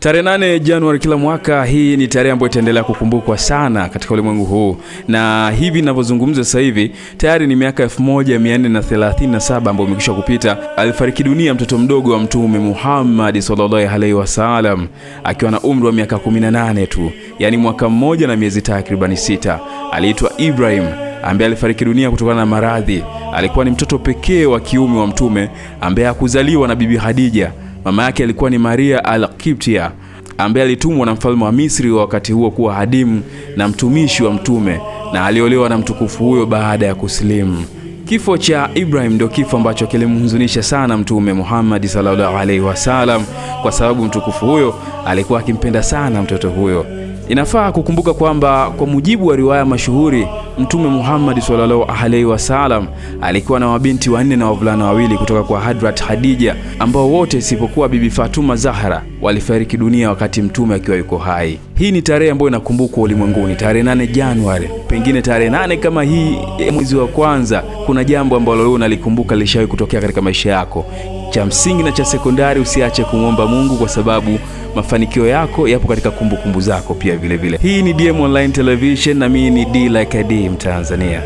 Tarehe 8 Januari kila mwaka, hii ni tarehe ambayo itaendelea kukumbukwa sana katika ulimwengu huu, na hivi ninavyozungumza sasa hivi tayari ni miaka 1437 ambayo imekwisha kupita. Alifariki dunia mtoto mdogo wa Mtume Muhammad sallallahu alaihi wasallam akiwa na umri wa miaka 18 tu, yaani mwaka mmoja na miezi takribani 6. Aliitwa Ibrahim ambaye alifariki dunia kutokana na maradhi. Alikuwa ni mtoto pekee wa kiume wa Mtume ambaye hakuzaliwa na Bibi Khadija. Mama yake alikuwa ni Maria al-Qibtia ambaye alitumwa na mfalme wa Misri wa wakati huo kuwa hadimu na mtumishi wa Mtume, na aliolewa na mtukufu huyo baada ya kusilimu. Kifo cha Ibrahim ndio kifo ambacho kilimhuzunisha sana Mtume Muhammad sallallahu alaihi wasallam, kwa sababu mtukufu huyo alikuwa akimpenda sana mtoto huyo. Inafaa kukumbuka kwamba kwa mujibu wa riwaya mashuhuri, Mtume Muhammad sallallahu alaihi wasallam alikuwa na mabinti 4 na wavulana 2 kutoka kwa Hadrat Khadija, ambao wote isipokuwa Bibi Fatuma Zahra walifariki dunia wakati Mtume akiwa yuko hai. Hii ni tarehe ambayo inakumbukwa ulimwenguni, tarehe 8 Januari. Pengine tarehe 8 kama hii mwezi wa kwanza, kuna jambo ambalo wewe unalikumbuka lishawahi kutokea katika maisha yako. Cha msingi na cha sekondari, usiache kumwomba Mungu kwa sababu mafanikio yako yapo katika kumbukumbu zako pia vile vile. Hii ni DM Online Television na mimi ni D like a D Mtanzania.